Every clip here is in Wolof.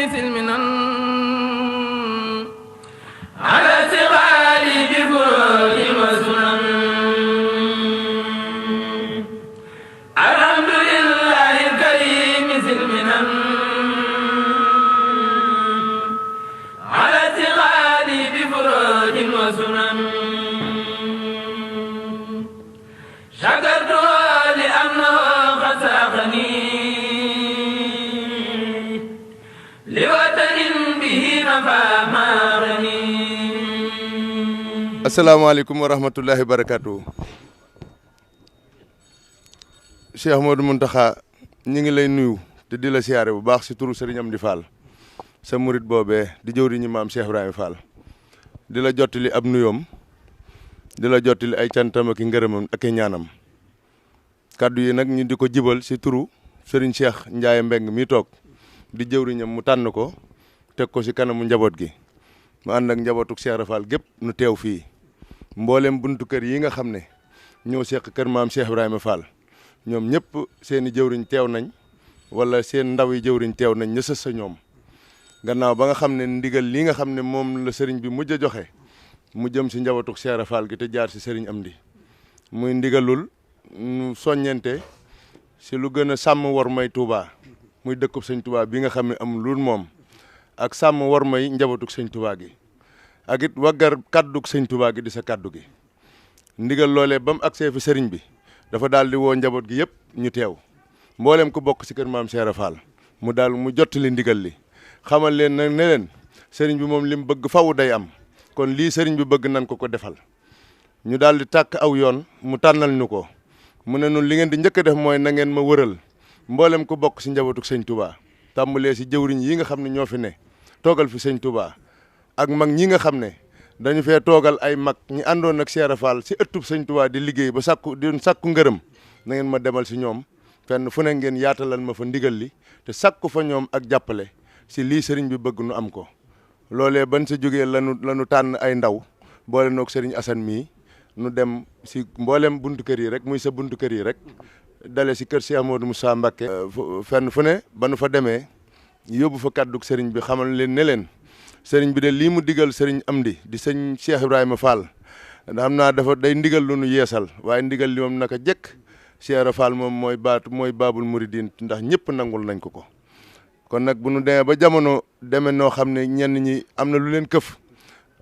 مثل منن على سغالي بفروج وسنن الحمد لله الكريم مثل منن على سغالي بفروج وسنن شكرته لأنه قد ساقني لوطن به نفى ما غني. asalaamaaleykum wa rahmatullahi wa barakaatu. Cheikh Modou Mountakha ñi ngi lay nuyu te di la siyaare bu baax si turu Serigne Amdi Fall sa murit boobee di jëwriñu maam Cheikh Ibrahima Fall di la jottali ab nuyoom di la jottali ay cantam ak i ngërëmam ak i ñaanam kaddu yi nag ñu di ko jibal si turu Serigne Cheikh Ndiaye Mbeng mi toog di jëwriñam mu tànn ko teg ko si kanamu njaboot gi mu ànd ak njabootuk Cheikh Ibra Fall gépp nu teew fii mboolem buntu kër yi nga xam ne ñoo seq kër maam Cheikh Ibrahima Fall ñoom ñëpp seen i jëwriñ teew nañ wala seen ndaw yi jëwriñ teew nañ ñësës sa ñoom gannaaw ba nga xam ne ndigal li nga xam ne moom la sëriñ bi mujj a joxe mu jëm si njabootuk Cheikh Ibra Fall gi te jaar si sëriñ Amdi muy ndigalul nu soññente si lu gën a sàmm war may Touba muy dëkkub sëñ Touba bi nga xam ne am lu moom ak sàmm war may njabootuk sëñ Touba gi ak it waggar kàdduk sëñ Touba gi di sa kàddu gi ndigal loolee ba mu agsee fi sëriñ bi dafa daal di woo njaboot gi yëpp ñu teew mboolem ku bokk si kër maam Cheikh Ibra Fall mu jottali ndigal li xamal leen nag ne leen sëriñ bi moom li mu bëgg faw day am kon lii sëriñ bi bëgg nan ko defal ñu daal di tàkk aw yoon mu tànnal ñu ko mu ne nun li ngeen di njëkk a def mooy na ngeen ma wëral mboolem ku bokk si njabootuk sëñ Touba tàmbalee si jëwriñ yi nga xam ne ñoo fi ne toogal fi sëñ Touba ak mag ñi nga xam ne dañu fee toogal ay mag ñi àndoon ak Cheikh Ibra Fall si ëttub sëñ Touba di liggéey ba sàkku ngërëm na ngeen ma demal si ñoom fenn fu ne ngeen yaatalal ma fa ndigal li te sàkku fa ñoom ak jàppale si lii sëriñ bi bëgg nu am ko loolee ban sa jógee lanu tànn ay ndaw boole noog sëriñ Assane mii nu dem si mboolem buntu kër yi rek muy sa buntu kër yi rek dale si kër Cheikh Modou Moussa Mbacké fenn fu ne ba nu fa demee yóbbu fa kàdduk sëriñ bi xamal leen ne leen sëriñ bi de lii mu digal sëriñ Amdi di sëñ Cheikh Ibrahima Fall xam naa dafa day ndigal lu nu yeesal waaye ndigal li moom naka jëkk Cheikh Ibra Fall moom mooy baabul muridin ndax ñëpp nangul nañ ko kon nag bu nu demee ba jamono demee noo xam ne ñenn ñi am na lu leen këf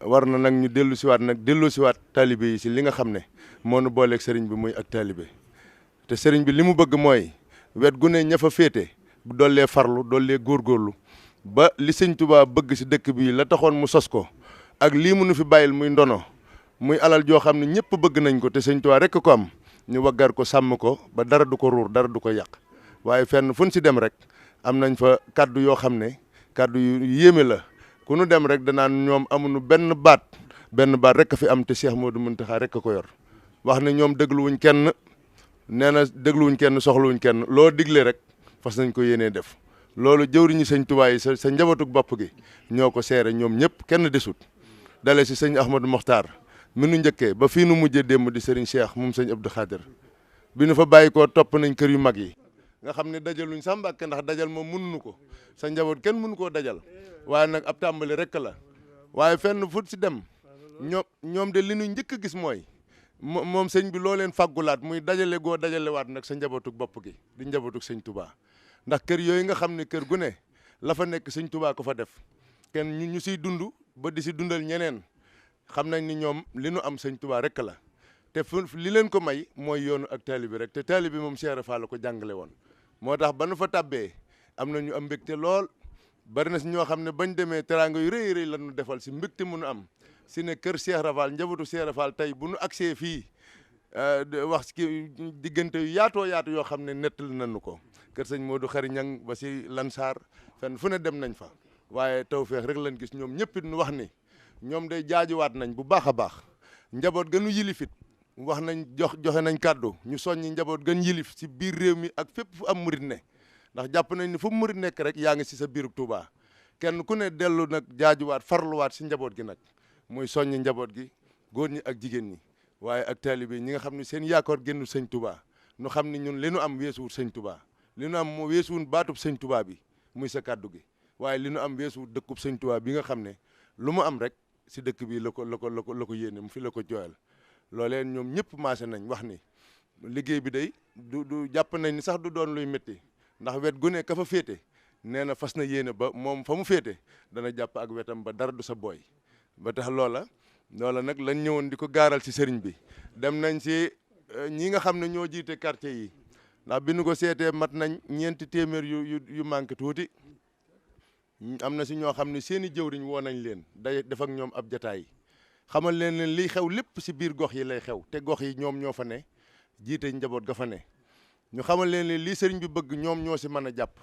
war na nag ñu dellu siwaat taalibe yi si li nga xam ne moo nu booleeg sëriñ bi muy ak taalibe te sëriñ bi li mu bëgg mooy wet gu ne ña fa féete bu dollee farlu dollee góorgóorlu ba li sëñ Touba bëgg si dëkk bi la taxoon mu sos ko ak lii mu nu fi bàyyil muy ndono muy alal joo xam ne ñëpp bëgg nañ ko te sëñ Touba rek ko am ñu waggar ko sàmm ko ba dara du ko ruur dara du ko yàq waaye fenn fu ñu si dem rek am nañ fa kaddu yoo xam ne kaddu yu yéeme la ku nu dem rek danaan ñoom amuñu benn baat rek a fi am te Cheikh Modou Mountakha rek a ko yor wax ne ñoom dégluwuñ kenn nee na dégluwuñ kenn soxlawuñ kenn loo digle rek fas nañ ko yéenee def loolu jëwriñu sëñ Touba yi sa njabootug bopp gi ñoo ko seere ñoom ñëpp kenn desut dale si sëñ Ahmadou Mokhtar mi nu njëkkee ba fii nu mujjee démb di sëriñ Cheikh moom sëñ Abdou Khadir bi nu fa bàyyi ko topp nañ kër yu mag yi nga xam ne dajaluñ sa Mbàkke ndax dajal moom mënuñu ko sa njaboot kenn mënu koo dajal waaye nag ab tàmbali rek la waaye fenn fu si dem ñoom de li ñu njëkk a gis mooy moom sëñ bi loo leen fàggulaat muy dajalewaat nag sa njabootug bopp gi di njabootug sëñ Touba ndax kër yooyu nga xam ne kër gu ne la fa nekk sëñ Touba ko fa def kenn ñu siy dund ba di si dundal ñeneen xam nañ ni ñoom li nu am sëñ Touba rek la te fu li leen ko may mooy yoonu ak taalibe rek te taalibe moom Cheikh Ibra Fall la ko jàngale woon moo tax ba nu fa tabbee am na ñu am mbégte lool bari na si ñoo xam ne bañ demee teraanga yu rëy la ñu defal si mbégte mu nu am si ne kër Cheikh Ibra Fall njabootu Cheikh Ibra Fall tey bu nu agsee fii wax ki diggante yu yaatoo yaatu yoo xam ne nettali nañu ko kër sëñ Modou Khary Niang ba si Lansar fenn fu ne dem nañ fa waaye tawfeex rek lañ gis ñoom ñëpp it nu wax ni ñoom day jaajuwaat nañ bu baax a baax njaboot gënu yilifit wax nañ joxe nañ kàddu ñu soññi njaboot gën yilif si biir réew mi ak fépp fu am murit ne ndax jàpp nañ ni fu murit nekk rek yaa ngi si sa biiru Touba kenn ku ne dellu nag jaajuwaat farluwaat si njaboot gi nag muy soññi njaboot gi góor ñi ak jigéen ñi waaye ak taalibe ñi nga xam ne seen yaakaar génnu sëñ Touba nu xam ni ñun li nu am weesuwul sëñ Touba li nu am moo weesuwul baatub sëñ Touba bi muy sa kàddu gi waaye li nu am weesu dëkkub sëñ Tuubaa bi nga xam ne lu mu am rek si dëkk bi la ko yéene mu fi la ko jooyal loolee ñoom ñëpp maase nañ wax ni liggéey bi day du jàpp nañ ni sax du doon luy métti ndax wet gu ne ka fa féete nee na fas na yéene ba moom fa mu féete dana jàpp ak wetam ba dara du sa booy ba tax loola nag lañ ñëwoon di ko gaaral ci sëriñ bi dem nañ ci ñi nga xam ne ñoo jiite quartier yi ndax bi nu ko seetee mat nañ ñeenti téeméer yu manqué tuuti am na si ñoo xam ne seen i jëwriñ woo nañ leen day def ak ñoom ab jataay xamal leen liy xew lépp si biir gox yi lay xew te gox yi ñoom ñoo fa ne jiite njaboot ga fa ne ñu xamal leen ne lii sëriñ bi bëgg ñoom ñoo si mën a jàpp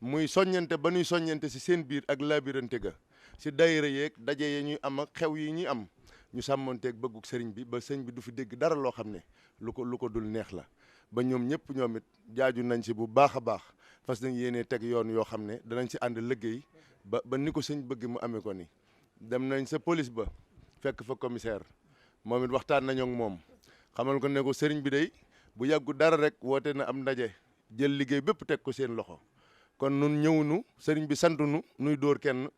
muy soññante ba ñuy soññante si seen biir ak labirante ga si daayira yeeg daje yi ñuy am ak xew yi ñuy am ñu sàmmanteeg bëgguk sëriñ bi ba sëriñ bi du fi dégg dara loo xam ne lu ko dul neex la ba ñoom ñëpp ñoom it jaaju nañ si bu baax a baax fas nañ yéenee teg yoon yoo xam ne danañ si ànd liggéey ba ni ko sëñ bëgg mu amee ko ni dem nañ sa police ba fekk fa commissaire moom it waxtaan nañoo ak moom xamal ko ne ko sëriñ bi day bu yàggu dara rek woote na am ndaje jël liggéey bépp teg ko seen loxo kon nun ñëwunu sëriñ bi santunu nuy dóor kenn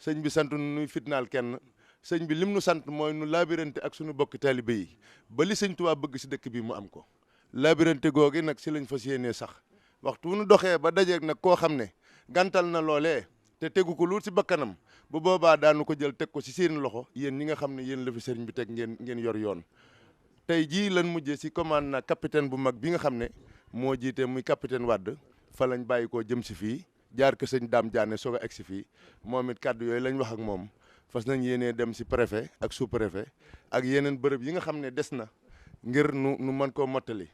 sëñ bi santunu nuy fitnaal kenn sëñ bi lim nu sant mooy nu labirante ak suñu bokki taalibe yi ba li sëñ Tuubaa bëgg si dëkk bi mu am ko labirante googi nag si lañ fas yéenee sax waxtu nu doxee ba dajeeg nag koo xam ne gantal na loolee te tegu ko lu si bakkanam bu boobaa daanu ko jël teg ko si seen loxo yéen ñi nga xam ne yéen la fi sëriñ bi teg ngeen yor yoon tey jii lan mujjee si commande na capitaine bu mag bi nga xam ne moo jiite muy capitaine Wade fa lañ bàyyi koo jëm si fii jaar ko sëñ Dame Diané soog a egg si fii moom it kàddu yooyu lañ wax ak moom fas nañ yéenee dem si préfet ak sous préfet ak yeneen bërëb yi nga xam ne des na ngir nu mën koo mottali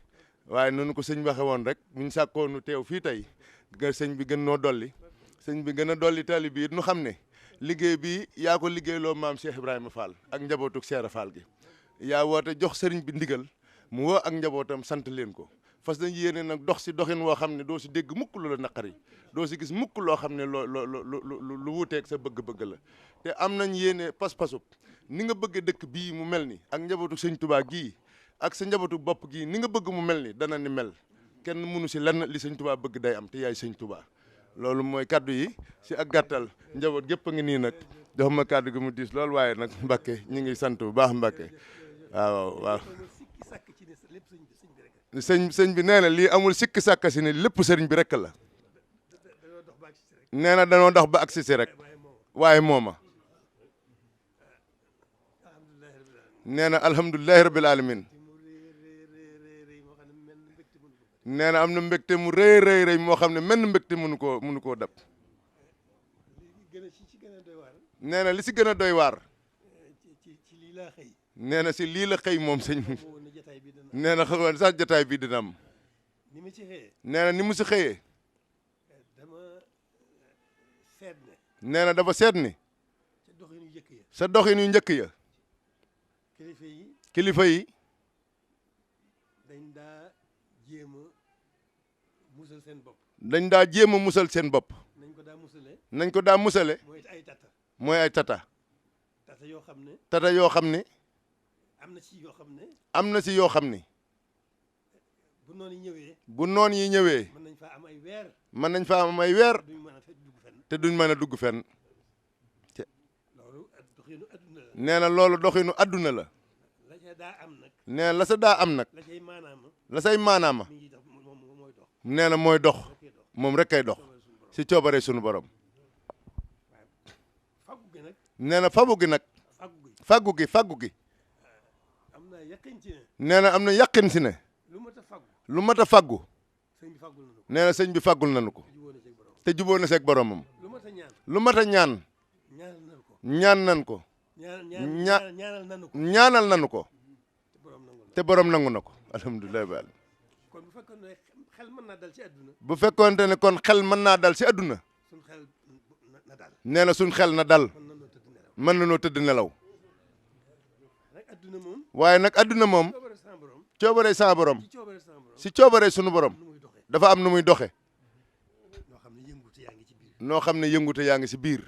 waaye noonu ko sëñ waxe woon rek muñ sàkkoo nu teew fii tey nga sëñ bi gën noo dolli sëñ bi gën a dolli tali bi it nu xam ne liggéey bi yaa ko liggéeyloo maam Cheikh Ibrahima Fall ak njabootuk Cheikh Fall gi yaa woote jox sëriñ bi ndigal mu woo ak njabootam sant leen ko fas nañ yéene nag dox si doxin woo xam ne doo si dégg mukk lu la naqari doo si gis mukk loo xam ne lu wuuteeg sa bëgg-bëgg la te am nañ yéene pas-pasub ni nga bëgg dëkk bii mu mel ni ak njabootu sëñ Tuubaa gii ak sa njabootu bopp gii ni nga bëgg mu mel ni dana ni mel kenn mënu si lenn li sëñ Tuubaa bëgg day am te yaay sëñ Tuubaa loolu mooy kaddu yi si ak gàttal njaboot gépp a ngi nii nag jox ma kaddu gi mu diis loolu waaye nag Mbàkke ñu ngi sant bu baax Mbàkke waaw sëñ bi nee na lii amul sikki sàkka si ne lépp sëriñ bi rek la nee na danoo dox ba agsi si rek waaye mooma nee na alhamdulilahi rabbil alamin nee na am na mbégte mu rëy moo xam ne menn mbégte mënu koo dab nee na li si gën a doy waar nee na si lii la xëy moom sëñ bi nee na xam sax jotaay bi dina am nee na ni mu si xëyee nee na dafa seet ni sa doxin yu njëkk ya kilifa yi dañ daa jéem a musal seen bopp nañ ko daa musale mooy ay tata yoo xam ne am na si yoo xam ne bu noon yi ñëwee mën nañ faa am ay weer te duñ mën a dugg fenn nee na loolu doxinu adduna la nee na la sa daa am nag la say maanaama nee na mooy dox moom rek kay dox si coobare sunu borom nee na faggu gi nag faggu gi nee na am na yàqin si ne lu mat a faggu nee na sëñ bi faggul nañu ko te jubóo na seeg boromam lu mat a ñaan nan ko ñaanal nañu ko te borom nangu na ko alhamdulilah baal bu fekkoonte ne kon xel mën naa dal si adduna nee na suñ xel na dal mën na noo tëdd nelaw waaye nag adduna moom coobare sa borom si coobare sunu borom dafa am nu muy doxe noo xam ne yëngute yaa ngi si biir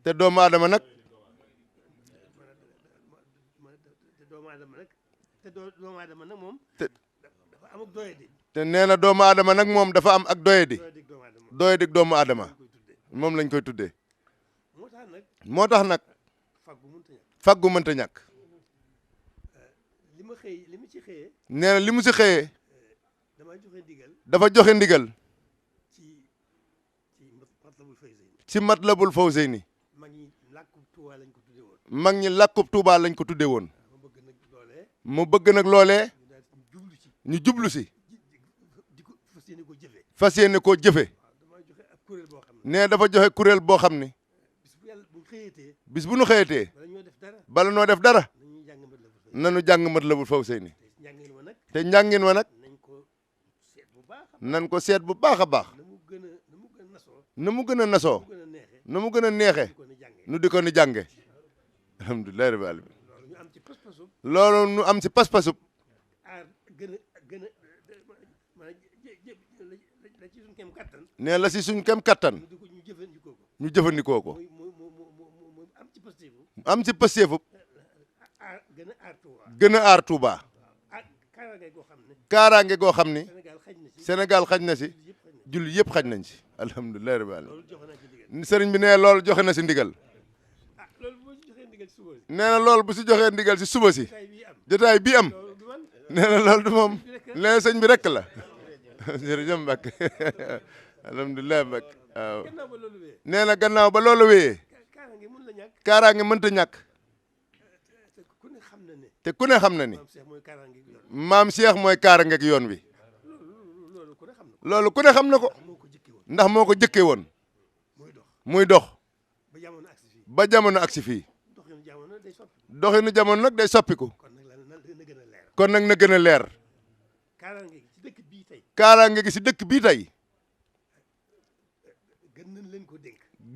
te doomu aadama nag te nee na doomu aadama nag moom dafa am ak doyadi doy dig doomu aadama moom lañ koy tuddee moo tax nag faggu mënta ñàkk nee na li mu si xëyee dafa joxe ndigal ci Matlabul Fawzeyni mag ñi làkkub Tuubaa lañ ko tuddee woon mu bëgg nag loolee ñu jublu si fas yéene koo jëfe nee dafa joxe kuréel boo xam ni bis bu nu xëyatee bala noo def dara nanu jàng Matlabul Fawzeyni te njàngin wa nag nan ko seet bu baax a baax na mu gën a nasoo na mu gën a neexe nu di ko ni jànge alhamdulillahi rabbil alamin loolu nu am ci pas-pasub nee la si suñ kem kattan ñu jëfandikoo ko am ci pasteefub gën a aar Touba kaaraange goo xam ni Sénégal xaj na si julli yëpp xaj nañ si alhamdulillahi rabbil alamin sëriñ bi nee loolu joxe na si ndigal nee na loolu bu si joxee ndigal si suba si jotaay bii am nee na loolu du moom nee na sëñ bi rek la jërëjëf Mbacke alhamdulilah Mbacke waaw nee na gannaaw ba loolu wéyee kaaraange mënta ñàkk te ku ne xam na ni maam Cheikh mooy kaaraange ak yoon wi loolu ku ne xam na ko ndax moo ko jëkkee woon muy dox ba jamono agsi fii doxinu jamono nag day soppiku kon nag na gën a leer kaaraange gi si dëkk bii tey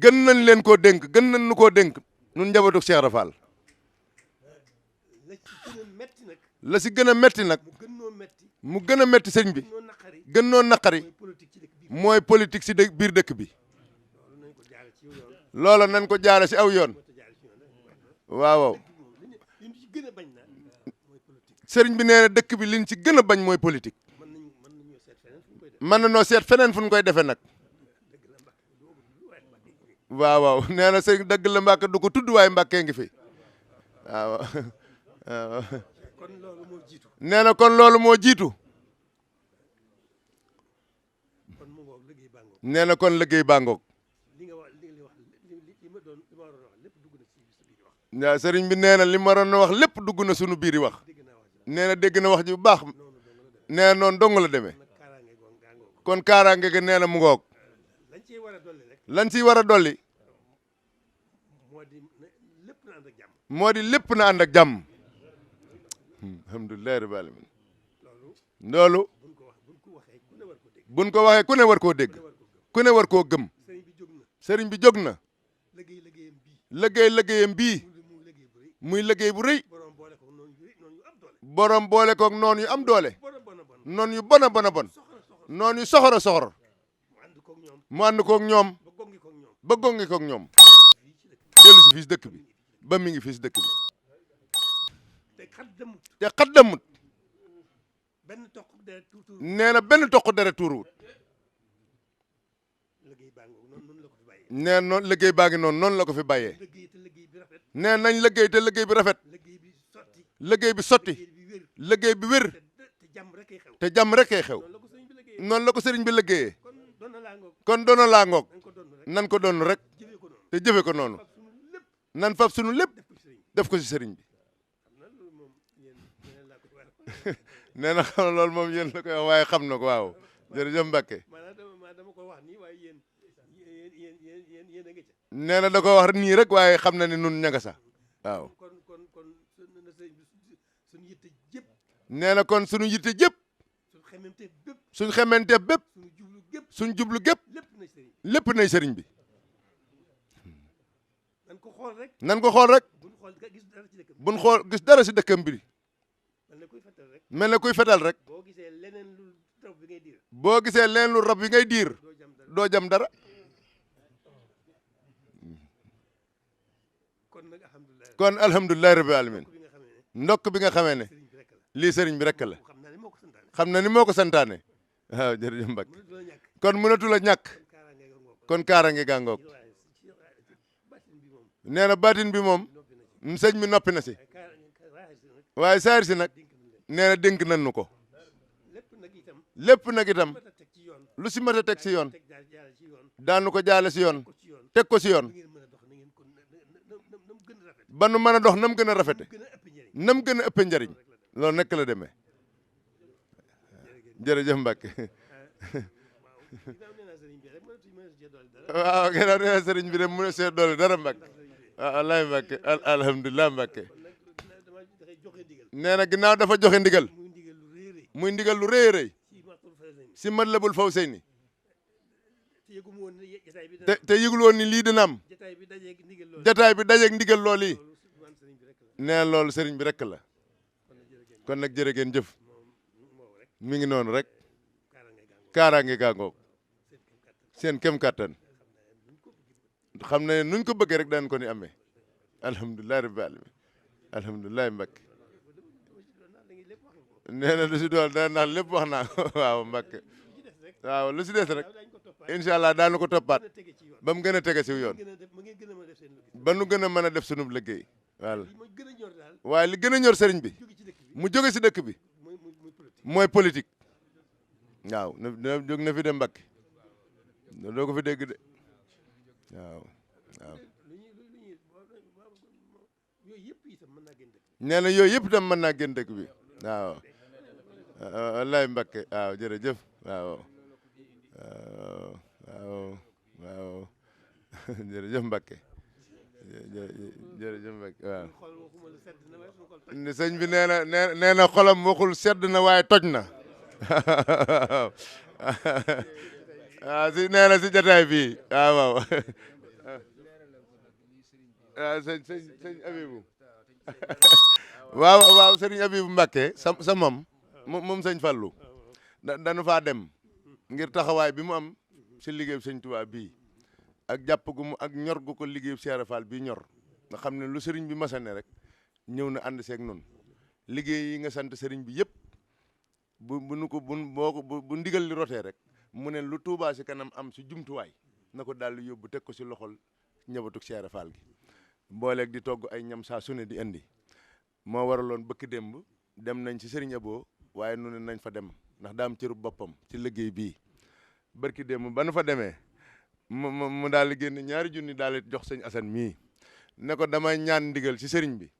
gën nañ leen koo dénk gën nañ nu koo dénk nun njabootu Cheikh Ibra Fall la si gën a metti nag mu gën a metti sëñ bi gën noo naqari mooy politique si biir dëkk bi loola nañ ko jaare si aw yoon waaw sëriñ bi nee na dëkk bi liñ ci gën a bañ mooy politique mën na noo seet feneen fu ñu koy defee nag waaw nee na sëriñ dëgg la Mbàkke du ko tudd waaye Mbàkke ngi fi waaw nee na kon loolu moo jiitu nee na kon liggéey baa ngoog waaw sëriñ bi nee na li ma doon wax lépp dugg na sunu biir yi wax nee na dégg na wax ji bu baax nee na noonu dong la demee kon kaaraange gi nee na mu ngoog lan ciy war a dolli moo di lépp na ànd ak jàmm alhamdulillahi rabbil alamin loolu buñ ko waxee ku ne war koo dégg ku ne war koo gëm sëriñ bi jóg na liggéeyam bii muy liggéey bu rëy borom boole koog noonu yu am doole noonu yu bon a bon noonu yu soxor mu ànd koog ñoom ba gongi koog ñoom dellu si fii si dëkk bi ba mi ngi fii si dëkk bi te xat damut nee na benn toq deret tuuruwut nee noonu liggéey baa ngi noonu la ko fi bàyyee nee nañ liggéey te liggéey bi rafet liggéey bi sotti liggéey bi wér te jàmm rek kay xew noonu la ko sëriñ bi liggéeyee kon doona laa ngoog nan ko doon rek te jëfe ko noonu nan fab sunu lépp def ko si sëriñ bi nee na xam loolu moom yéen la koy wax waaye xam na ko waaw jërëjëf Mbacke nee na da ko wax nii rek waaye xam na ne nun ña nga sax waaw nee na kon sunu yitte jëpp suñ xemente bépp suñ jublu gépp lépp nay sëriñ bi nan ko xool rek buñ xool gis dara si dëkkam bi mel na kuy fetal rek boo gisee leneen lu rab yi ngay diir doo jam dara kon alhamdulillahi rabbil alamin ndokk bi nga xamee ne lii sëriñ bi rek la xam na ni moo ko santaane waaw jërëjëf Mbacke kon mënatu la ñàkk kon kaaraange gàngoog nee na baatin bi moom sëñ mi noppi na si waaye saayir si nag nee na dénk nañ nu ko lépp nag itam lu si mat a teg si yoon daanu ko jaale si yoon teg ko si yoon ba nu mën a dox nam gën a rafete nam gën a ëppe njariñ loolu nekk la demee jërëjëf Mbacke waaw ginnaaw nee na sëriñ bi de mu ne see doole dara Mbacke waaw wallaay Mbacke alhamdulilah Mbacke nee na ginnaaw dafa joxe ndigal muy ndigal lu rëy a rëy si Matlabul Fawzayni te yëgul woon ni lii dina am jataay bi dajeeg ndigal loolu yi nee na loolu sëriñ bi rek la kon nag jërë ngeen jëf mi ngi noonu rek kaaraange gàngoog seen kem kattan xam ne nuñ ko bëggee rek daan ko ni amee alhamdulilah rabbil alamin alhamdulilah Mbacke nee na lu si dool dana ndax lépp wax naa ko waaw Mbacke waaw lu si des rek incha allah daanu ko toppaat ba mu gën a tege si yoon ba nu gën a mën a def sunub liggéey voilà waaye li gën a ñor sëriñ bi mu jóge si dëkk bi mooy politique waaw na jóg na fi de Mbacke doo ko fi dégg de waaw waaw nee na yooyu yëpp itam mën naa génn dëkk bi waaw wallaay Mbacke waaw jërëjëf waaw waaw waaw jërëjëf Mbacke jërëjëf Mbacke waaw sëñ bi nee na xolam waxul sedd na waaye toj na waaw si nee na si jotaay bi waaw waaw waaw sëñ Abibu waaw waaw sëriñ Abibu Mbacke sa moom sëñ Fallou dañu faa dem ngir taxawaay bi mu am si liggéey sëñ Tuubaa bii ak jàpp gu mu ak ñor gu ko liggéey Cheikh Fall bii ñor nga xam ne lu sëriñ bi masane rek ñëw na ànd seeg noonu liggéey yi nga sant sëriñ bi yëpp bu ndigal li rotee rek mu ne lu Tuubaa si kanam am si jumtuwaay na ko daal di yóbbu teg ko si loxol ñëbatug Cheikh Fall gi booleeg di togg ay ñam saa su ne di indi moo waraloon bëkk démb dem nañ ci sëriñ Abo waaye nu ne nañ fa dem ndax daa am cëru boppam ci liggéey bii barki démb ba nu fa demee mu daal di génn ñaari junni daal di jox sëñ Assane mii ne ko damay ñaan ndigal ci sëriñ bi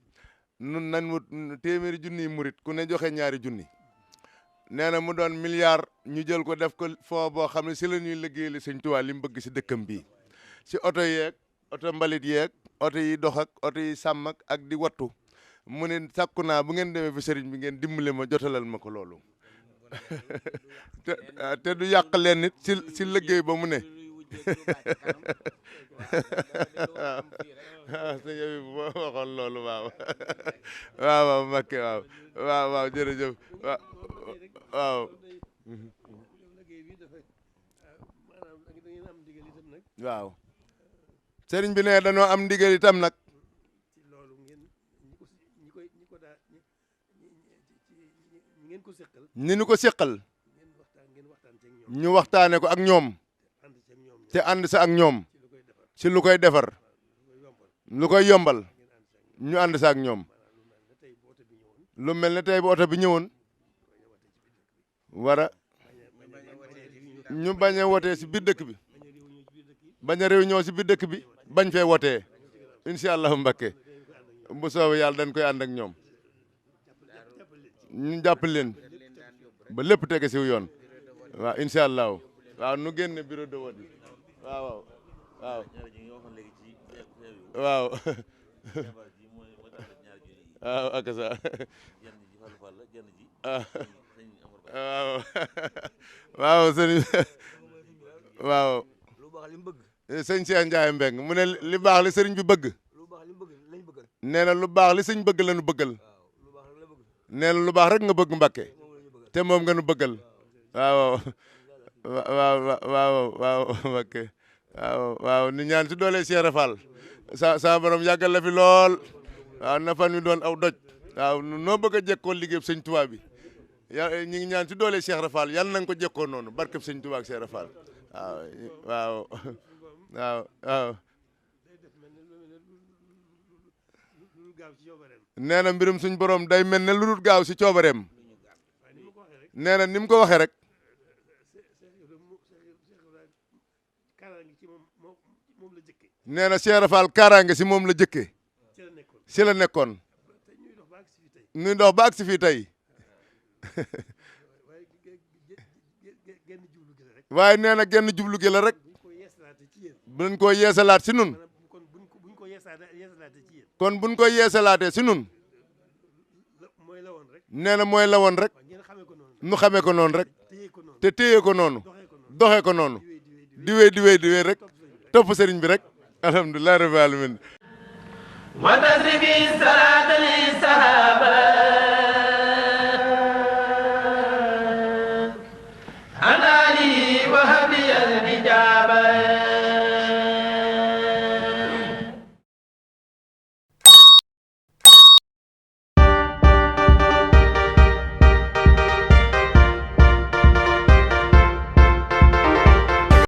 nun nañ mu téeméeri junni murit ku ne joxe ñaari junni nee na mu doon milliard ñu jël ko def ko fond boo xam ne si la ñuy liggéeyal sëñ Tuubaa li mu bëgg si dëkkam bii si oto yeeg oto mbalit yeeg oto yi dox ak oto yi sàmm ak di wattu mu ne sàkku naa bu ngeen demee fi sëriñ bi ngeen dimbale ma jotalal ma ko loolu te du yàq leen nit si liggéey ba mu ne waaw sëñ bi moo waxoon loolu waaw waaw Mbacke waaw jërëjëf waaw waaw sëriñ bi ne dañoo am ndigal itam nag ni ñu ko séqal ñu waxtaane ko ak ñoom te ànd sa ak ñoom si lu koy defar lu koy yombal ñu ànd sa ak ñoom lu mel ne tey bu oto bi ñëwoon wara ñu bañ a wotee si biir dëkk bi bañ a réunion si biir dëkk bi bañ fee wotee incha allahu Mbakke bu soobee yàlla dañ koy ànd ak ñoom ñu jàpp leen ba lépp tege si yoon waaw incha allahu waaw nu génne bureau de vote yi waaw waaw waaw ak sa waaw waaw sëñ waaw sëñ Cheikh Ndiaye Mbeng mu ne li baax li sëriñ bi bëgg nee na lu baax li sëñ bëgg la nu bëggal nee na lu baax rek nga bëgg Mbàkke te moom nga nu bëggal waaw waaw Mbàkke waaw ni ñaan si doole Cheikh Fall sa borom yàggal la fi lool waaw na fan mi doon aw doj waaw noo bëgg a jekkoo liggéey sëñ Tuubaa bi ñi ngi ñaan si doole Cheikh Fall yàlla nañ ko jekkoo noonu barkeb sëñ Tuubaa ak Cheikh Fall waaw waaw waaw nee na mbirum suñ borom day mel ne lu dul gaaw si coobareem nee na ni mu ko waxee rek nee na Cheikh Rafal kaaraange si moom la jëkkee si la nekkoon ñuy dox ba ak si fii tey waaye nee na genn jublu gi la rek buñ ko yeesalaat si nun kon buñ ko yeesalaatee si nun nee na mooy la woon rek nu xamee ko noonu rek te téye ko noonu doxee ko noonu di wéy rek topp sëriñ bi rek alhamdulilah rabbil alamin wa tasrifi salaatan